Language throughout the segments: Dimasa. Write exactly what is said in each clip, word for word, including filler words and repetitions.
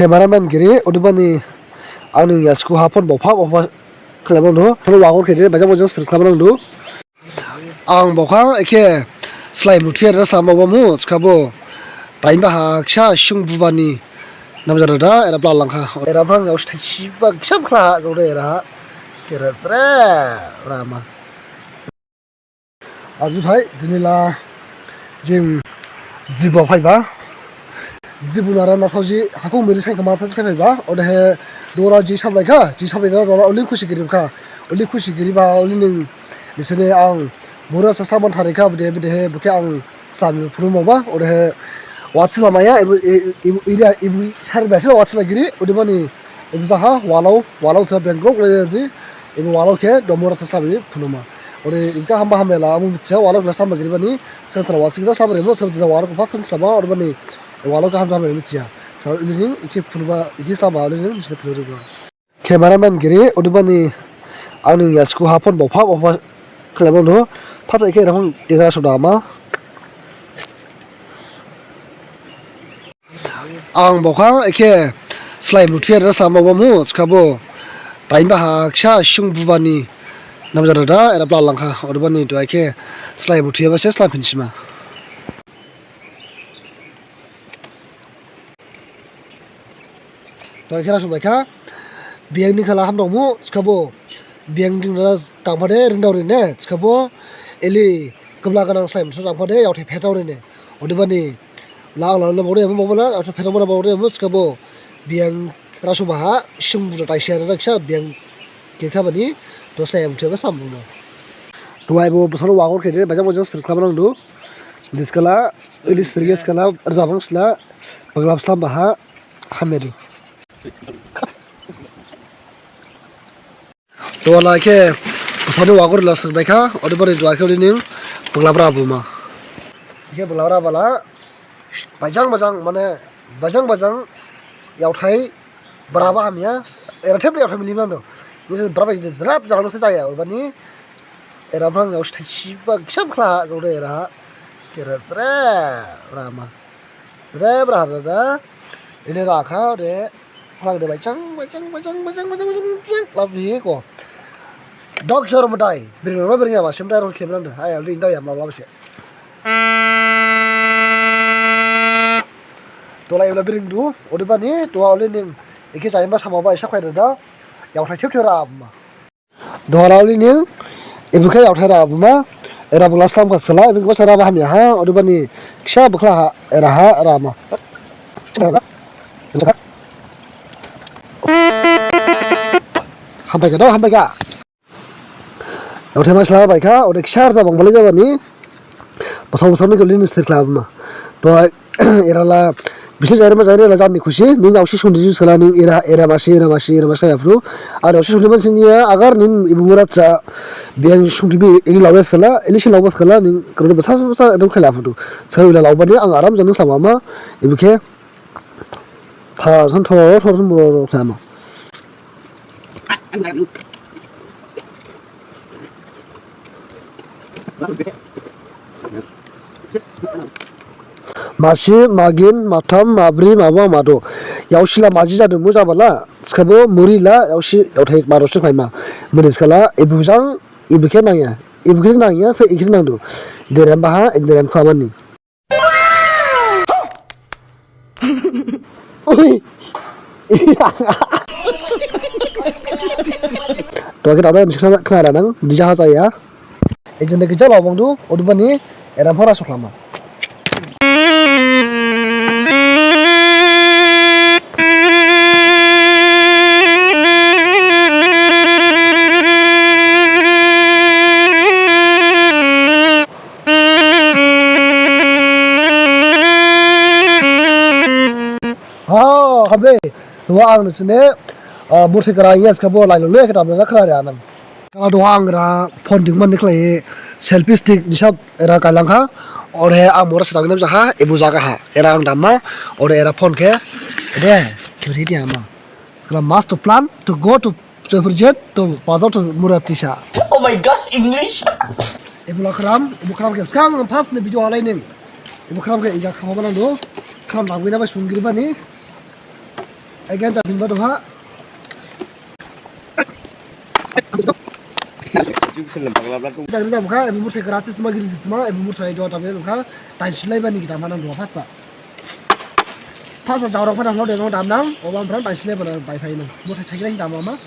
Cameraman giri, odebani ang ning yasku ha phone bopha bopha khlaiba nangdu. Phone wagor khe de bajang bajang sir khlaiba nangdu. Ang bokha ekhe slai muthiya da slamba bamu, thikhabo tainba ha khisa sung bubani namjada da, era bla langkha. Era bla langkha, thai siba khisa khla ha, gode era ha. Kera sre, rama. Ajuthai, dinila jing jibo phaiba. Jibo nara masaoji, hakhong miri sai kama sa sai phaiba. Odehe dora ji sablai kha, ji sablai kha, dora uli khusi giri kha. Uli khusi giriba, uli ning, nisini ang, mura sa saban thari kha, bide, bide he, buke ang, slami phunu maba, odehe, watsi lamaya, ibu, i-, ibu, iria, ibu, sari bathila watsi lagiri, odebani, ibu jaha, walau, walau sa bengkrok le ji, ibu walau khe, domora sa slami phunuma. Ode, inka hamba hamba la, amu mithiya, walau khe slamba giribani, sen sala watsi kisa slamba remo, sen sala walau khe pas sen slamba, odebani, walau khe hamba hamba mithiya. Sa, ini, iki phunuba, iki slamba, ini, ini, ini phunuba. Cameraman giri, odebani, ang ning yasku ha phone bopha, bopha, khlaiba nangdu, phasa ekhe era phone, era soda ma. Ang bokha ekhe slai muthiya da slamba bamu, thikhabo tainba ha khisa sung bubani namjada da, era bla langkha, odebani duha ekhe slai muthiya ba se slam phinsima. Duha ekhe ra sobai kha, biyang ni khala ham dongmu, thikhabo biyang ding da dangphade, ringdao rine, thikhabo eli kebla ganang slai muthiya dangphade, yaothai phetao rine. Odebani, la, la, la, bode, mo, mo, la, yaothai phetao mo, bode, mo, thikhabo, biyang rasu baha, sung buda taisi ara raksa, biyang kekha bani, dosa yang thiba sambuno. Duha ibo bosano wagor khe de, bajang bajang sir khlama nangdu. Diskala, ili sir ge skala, rjabang sla, baglap slam baha, hamedu. Duha la khe, bosani wagor la sokbai kha, odebani duha khe uli ning, baglabra buma. Khe baglabra bala, bajang bajang, mane, bajang bajang, yaothai, braba hamya, era thep yaothai mili mando. Nise braba gidi jrap jalang se jaya, odebani, era phrang yaothai siba, gisam khla, gode era, kera sre, rama. Re, bra, bra, bra. Ini rakha, re. Phlang de, bajang, bajang, bajang. Lap ni ko. Dog shor madai. Biring ma biring ya, ma sim dai ro khem nang de. Ai, already indau ya, ma lap se. Tola ibla biring du, odebani, tola oli ning. Ike jai ma sama ba, isa khwai da. Yaothai thep thep ra ma. Duha la oli ning, ibu khe yaothai ra buma, era bula slam kha sala, ibu khe basa ra ba hamya ha, odebani kisa bukhla ha, era ha, ra ma. Hambai kha, do, hambai kha. Yaothai ma sla bai kha, ode kisa rja bang bale jabani. Basao basao ni kali ni sir khlabma. To era la, bisi jaire ma jaire la jani khusi, ning yaosi sungdi ju sala ning era, era masi, era masi, era masi yaphru. Ar yaosi sungdi man sini ya, agar ning ibu mura cha, biyang sungdi bi, ili lawas kala, ili si lawas kala, ning kerana basa basa edom khala phru. Sa ila laubani ang aram jani sama ma, ibu khe, tha san thor, thor san bro, thor sama. Masi, magin, matham, mabri, maba, mado. Yaosi la maji jadu mu jabala, thikhabo muri la, yaosi, yaothai mado se khlaima. Muri thikhala, ibu jang, ibu khe nangya. Ibu khe nangya, se ikhe nangdu. Derem baha, derem khamani. Ui. To khe daoda nisi khna, khna da nang, dija ha jaya. Ejende khe jala bangdu, odebani, era phara sukhlama. Ha, habe. Duha ang nisine, ah, murthi kara yes kabo lai lule khe tamna khna ri anang. Kala duha ang ra phone dingman ni khlai selfie stick nisab era kailangkha. Ore ang mora sedang nam jaha, ibu jaga ha. Era ang damma, ore era phone khe. De, kiri dia ma. Kala master plan to go to Joypur jet to bazar to Muratisa. Oh my God, English. Ibu la khram, ibu khram khe skang pas ni video alai ning. Ibu khram khe iga khama balang do. Khram lagwi na ba sungri bani. Again, japhinba duha. Jukselem bagla bla dong. Dang dang kha, ebo muthai gratis ma giri sima, ebo muthai duha dam kha, dain silai bani gita manang duha phasa. Phasa jaorok phana lo deng dam nang, oba phran dain silai bana bai phai nang. Muthai thai giri dam ma.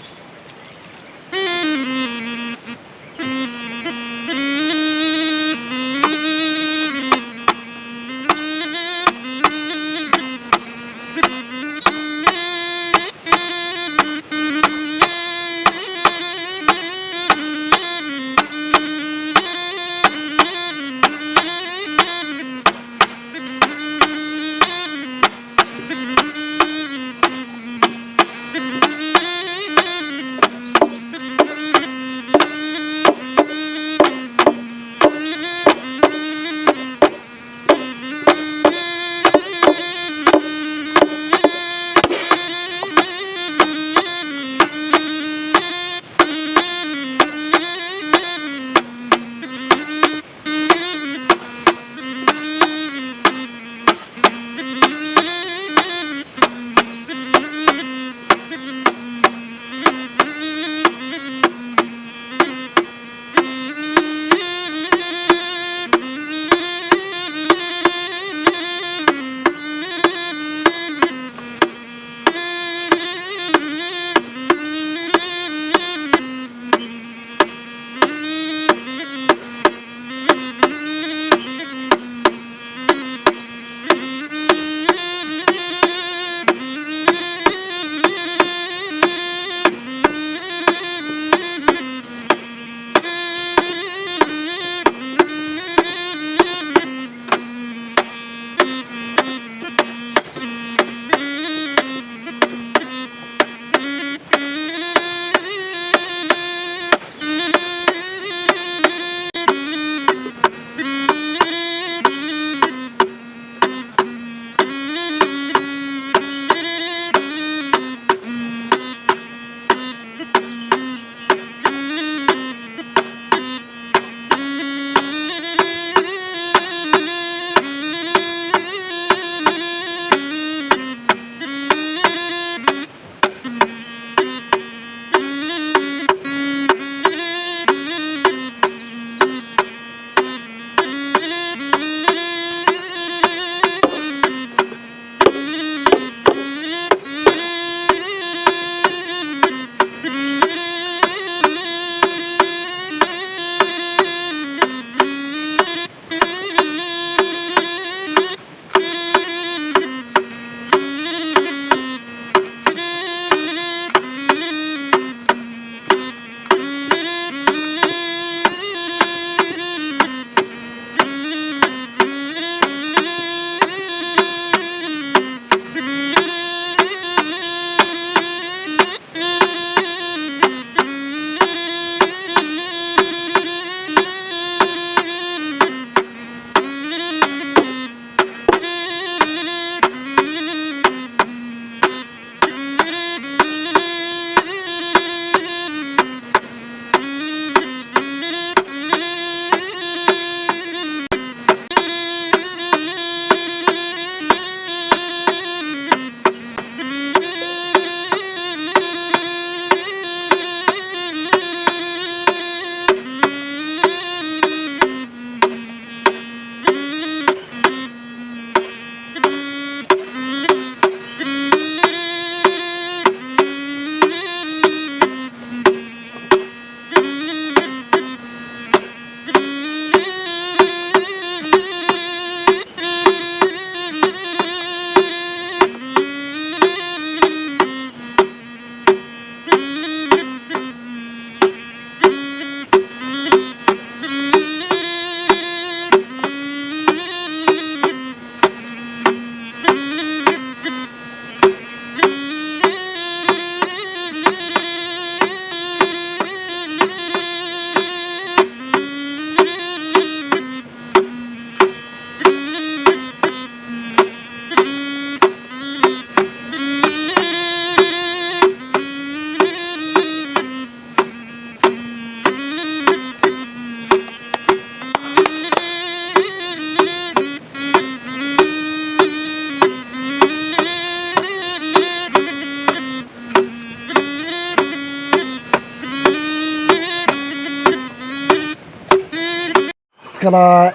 Kala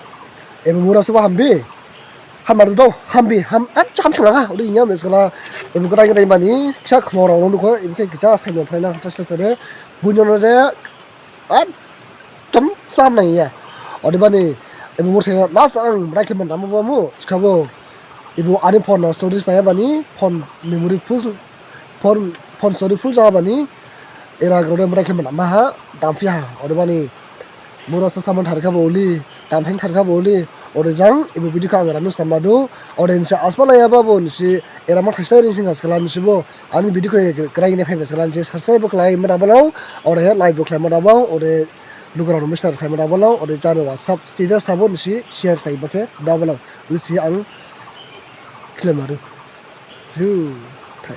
ebo mura suba hambi. Hamar do hambi ham am cham chalanga. Ode inya mes kala ebo grai grai mani kisa khmorao nukho ebo khe kisa saino phaina kisa sare. Bunyono de Ekdom sam naiya. Odebani ebo mur thaiya last ang brai khlaiman dama bamu thikhabo ebo ani phone na storage phaiyabani phone memory full phone phone storage full jabani era grode brai khlaiman dama ha damphi ha. Odebani mura so saman tharkhabo oli damphi tharkhabo oli. Ode jang ebo video kha ang rani samadu. Ode nisi asma laiyaba bo nisi era ma thaisa ring sing askala nisi bo Ani video khe grai gini phaima sala nisi subscribe bo khlai ma dabalao, ode like bo khlai ma dabalao, ode lugurao no share khlai ma dabalao, ode jani WhatsApp status sabo nisi share khlai ba khe dabalao. Nisi ang khlai ma ru. Ju thai.